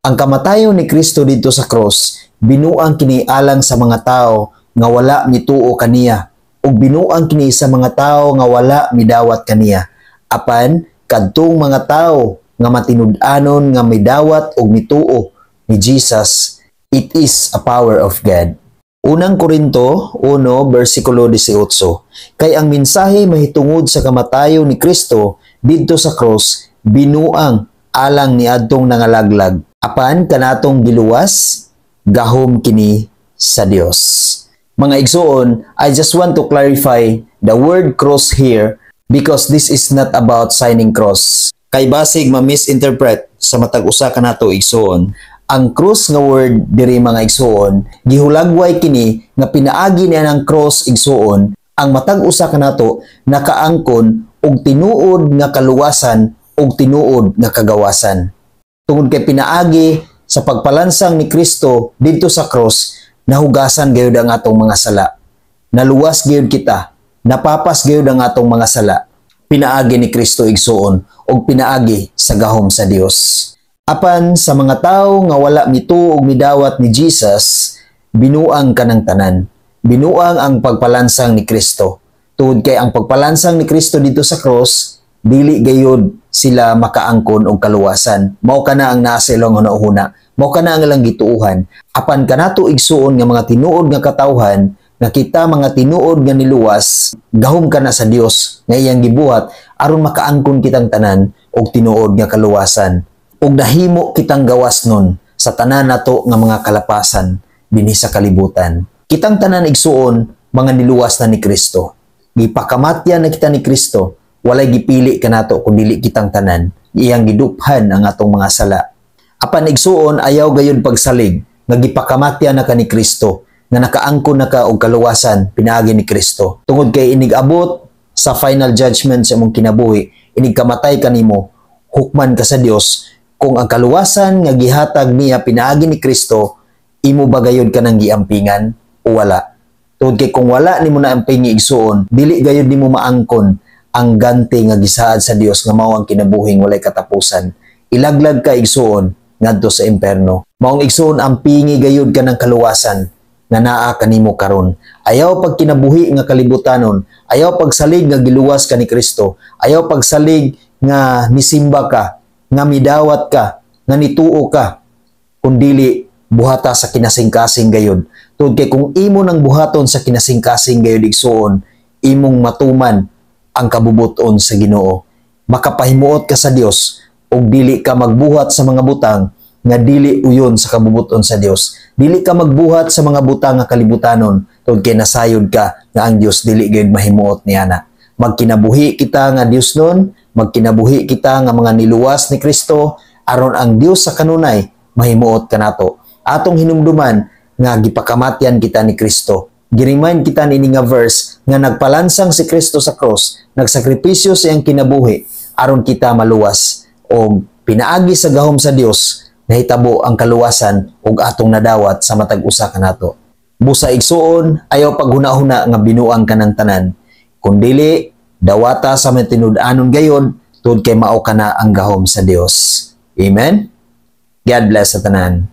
Ang kamatayon ni Kristo didto sa cross, binuang kini alang sa mga tao nga wala mituo kaniya ug binuang kini sa mga tao nga wala midawat kaniya. Apan kadtong mga tao nga matinud-anon nga midawat ug mituo ni Jesus, it is a power of God. Unang Korinto 1 versikulo 18. Kay ang mensahe mahitungod sa kamatayon ni Kristo didto sa cross, binuang alang ni adtong nangalaglag. Apan kanatong giluwas, gahom kini sa Dios. Mga igsoon, I just want to clarify the word "cross" here because this is not about signing cross. Kay basig ma-misinterpret sa matag usa kanato, igsoon. Ang "cross" nga word diri, mga igsoon, gihulagway kini nga pinaagi niya ng cross, igsoon, ang matag usa kanato nakaangkon og tinuod nga kaluwasan og tinuod nga kagawasan. Tungod kay pinaagi sa pagpalansang ni Kristo didto sa cross, nahugasan gayud ang atong mga sala. Naluwas gayud kita, napapas gayud ang atong mga sala. Pinaagi ni Kristo, igsoon, og pinaagi sa gahom sa Dios. Apan sa mga tawo nga wala mituo og midawat ni Jesus, binuang kanang tanan. Binuang ang pagpalansang ni Kristo. Tungod kay ang pagpalansang ni Kristo didto sa cross, dili gayud sila makaangkon og kaluwasan. Mao kana ang naa sa ilang hunahuna. Mao kana ang ilang gituuhan. Apan kanato, igsuon, nga mga tinuod nga katawhan, nga kita mga tinuod nga niluwas, gahom kana sa Dios nga iyang gibuhat aron makaangkon kitang tanan og tinuod nga kaluwasan. Ug nahimo kitang gawas nun sa tanan nato nga mga kalapasan dinhi sa kalibutan. Kitang tanan, igsuon, mga niluwas na ni Kristo. Gipakamatyan na kita ni Kristo, walay gipili kanato kun dili kitang tanan. Iyang giduphan ang atong mga sala. Apan igsuon, ayaw gayud pagsalig nga gipakamatyan na ka ni Kristo, nga nakaangkon na ka og kaluwasan pinaagi ni Kristo. Tungod kay inig abot sa final judgment sa imong kinabuhi, inig kamatay kanimo, hukman ka sa Dios kung ang kaluwasan nga gihatag niya pinaagi ni Kristo, imo ba gayud kanang giampingan o wala? Tungod kay kung wala nimo na ampingi, igsuon, dili gayud nimo maangkon ang ganti nga gisaad sa Dios nga mao ang kinabuhing walay katapusan. Ilaglag ka, igsuon, ngadto sa imperno. Maong igsuon, ampingi gayud ka ng kaluwasan nga naa kanimo karon. Ayaw pag kinabuhi nga kalibutanon, ayaw pagsalig nga giluwas ka ni Kristo, ayaw pagsalig nga nisimba ka, nga midawat ka, nga nituo ka, kung dili buhata sa kinasingkasing gayud. Tungod kay kung imo nang buhaton sa kinasingkasing gayud, igsuon, imong matuman ang kabubuton sa Ginoo. Makapahimuot ka sa Dios ug dili ka magbuhat sa mga butang nga dili uyon sa kabubuton sa Dios. Dili ka magbuhat sa mga butang nga kalibutanon tungod kay nasayod ka nga ang Dios dili gayud mahimuot niana. Magkinabuhi kita nga Dios nun, magkinabuhi kita nga mga niluwas ni Kristo aron ang Dios sa kanunay mahimuot kanato. Atong hinumduman nga gipakamatyan kita ni Kristo. Giremind kita niini nga verse nga nagpalansang si Kristo sa cross, nagsakripisyo sa iyang kinabuhi aron kita maluwas og pinaagi sa gahom sa Dios nahitabo ang kaluwasan ug atong nadawat sa matag usa kanato. Busa igsuon, ayaw paghuna-huna nga binuang ka ng tanan. Kung dili, dawata sa mga tinud-anon gayon, tungod kay mao kana ang gahom sa Dios. Amen? God bless sa tanan.